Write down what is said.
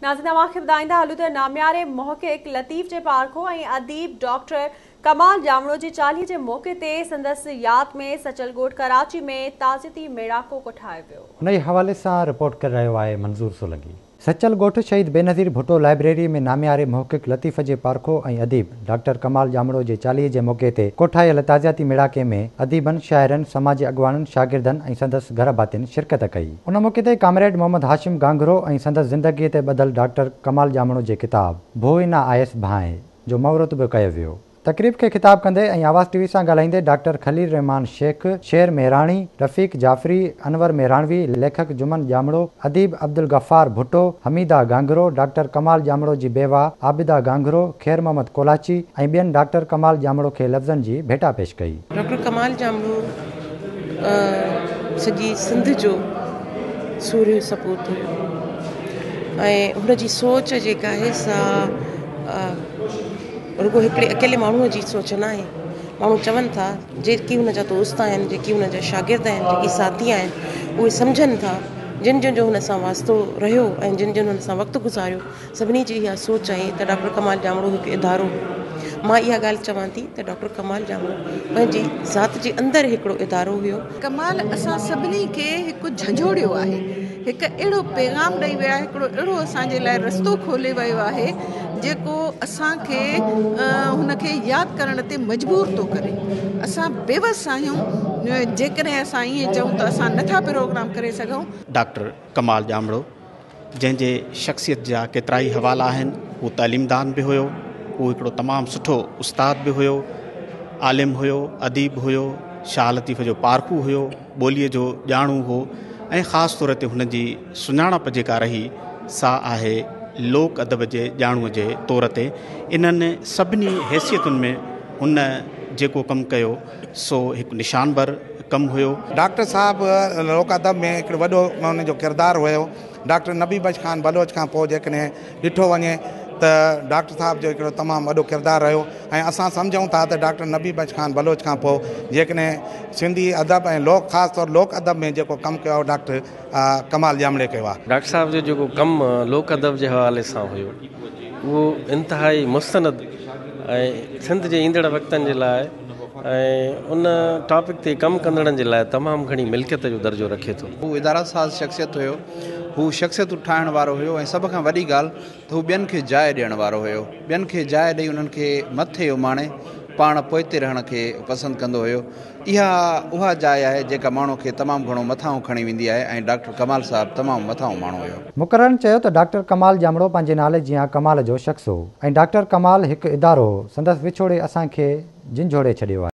ناظرين اوهان کي ٻڌائيندا هلون ته نامياري محقق لطيف جي پارکو ۽ اديب ڊاڪٽر ڪمال ڄامڙو جي چاليهي جي موقعي تي سندس ياد ۾ سچل ڳوٺ ڪراچي ۾ تعزيتي ميڙاڪو ڪوٺايو ويو. انهي حوالي سان رپورٽ ڪري رهيو آهي منظور سولنگي. سچل ڳوٺ شهيد بينظير ڀٽو لائبريري ۾ نامياري محقق لطيف جي پارکو ۽ اديب ڊاڪٽر ڪمال ڄامڙو جي چاليهي جي موقعي تي ڪوٺايل تعزيتي ميڙاڪي ۾ اديبن، شاعرن، سماجي اڳواڻن، شاگردن ۽ سندس گهر ڀاتين شرڪت ڪئي. ان موقعي تي ڪامريڊ محمد هاشم گهانگهرو ۽ سندس زندگي تي ٻڌل ڊاڪٽر ڪمال ڄامڙو جي ڪتاب ڀوء نه آيس ڀانء جو مهورت به ڪيو ويو. تقريب کي خطاب ڪندي ۽ آواز ٽي وي سان ڳالهائيندي ڊاڪٽر خليل الرحمان شيخ، شير مهراڻي، رفيق جعفري، انور مهراڻوي، ليکڪ جمن ڄامڙو، اديب عبدالغفار ڀٽو، حميده گهانگهرو، ڊاڪٽر ڪمال ڄامڙو جي بيواهه عابده گهانگهرو، خير محمد ڪولاچي ۽ ٻين ڊاڪٽر ڪمال ڄامڙو کي لفظن جي ڀيٽا پيش ڪئي. ڊاڪٽر ڪمال ڄامڙو سڄي سنڌ جو سورهيه سپوت هيو ۽ هن جي سوچ جيڪا آهي سا رڳو هڪڙي اڪيلي ماڻهوء جي سوچ ناهي. ماڻهو چون ٿا، جيڪي هن جا دوست آهن، جيڪي هن جا شاگرد آهن، جيڪي ساٿي آهن، اهي سمجهن ٿا، جن جن جو هن سان واسطو رهيو ۽ جن جن هن سان وقت گذاريو، سڀني جي اها سوچ آهي ته ڊاڪٽر ڪمال ڄامڙو هڪ ادارو هو. مان اها ڳالهه چوان ٿي ته ڊاڪٽر ڪمال ڄامڙو پنهنجي ذات جي اندر هڪڙو ادارو هيو. ڪمال اسان سڀني کي هڪ جهنجهوڙيو آهي. هڪ اهڙو پيغام ڏئي ويو آهي، هڪڙو اهڙو اسان جي لاء رستو کولي ويو آهي، جيڪو اسان کي هن کي ياد ڪرڻ تي مجبور ٿو ڪري. اسان بيوس آهيون، جيڪڏهن اسان ائين چئون ته اسان نٿا پروگرام ڪري سگهون. ڊاڪٽر ڪمال ڄامڙو جنهن جي شخصيت جا ڪيترائي حوالا آهن، هو تعليمدان به هيو، هو هڪڙو تمام سٺو استاد به هيو، عالم هيو، اديب هيو، شاهه لطيف جو پارکو هيو، ٻوليء جو ڄاڻو هو ۽ خاص طور تي هن جي سڃاڻپ جيڪا رهي سا آهي لوڪ ادب جي ڄاڻوء جي طور تي. انهن سڀني حيثيتن ۾ هن جيڪو ڪم ڪيو سو هڪ نشانبر ڪم هيو. ڊاڪٽر صاحب لوڪ ادب ۾ هڪڙو وڏو ان جو ڪردار هيو. ڊاڪٽر نبي بخش خان بلوچ کان پوء جيڪڏهن ڏٺو وڃي ته ڊاڪٽر صاحب جو هڪڙو تمام وڏو ڪردار رهيو ۽ اسان سمجهون ٿا ته ڊاڪٽر نبي بخش خان بلوچ کان پوء جيڪڏهن سنڌي ادب ۽ لوڪ خاص طور لوڪ ادب ۾ جيڪو ڪم ڪيو آهي اهو ڊاڪٽر ڪمال ڄامڙي ڪيو آهي. ڊاڪٽر صاحب جو جيڪو ڪم لوڪ ادب جي حوالي سان هيو اهو انتهائي مستند ۽ سنڌ جي ايندڙ وقتن جي لاء ۽ ان ٽاپڪ تي ڪم ڪندڙن جي لاء تمام گهڻي ملڪيت جو درجو رکي ٿو. هو اداره ساز شخصيت هيو، هو شخصيتون ٺاهڻ وارو هيو ۽ سڀ کان وڏي ڳالهه ته هو ٻين کي جاء ڏيڻ وارو هيو. ٻين کي جاء ڏئي انهن کي مٿي اماڻي پاڻ پوئتي رهڻ کي پسند ڪندو هيو. اها اها جاء آهي جيڪا ماڻهو کي تمام گهڻو مٿانهون کڻي ويندي آهي ۽ ڊاڪٽر ڪمال صاحب تمام مٿانهون ماڻهو هيو. مقررن چيو ته ڊاڪٽر ڪمال ڄامڙو پنهنجي نالي جيان ڪمال جو شخص هو ۽ ڊاڪٽر ڪمال هڪ ادارو هو، سندس وڇوڙي اسان کي جهنجهوڙي ڇڏيو آهي.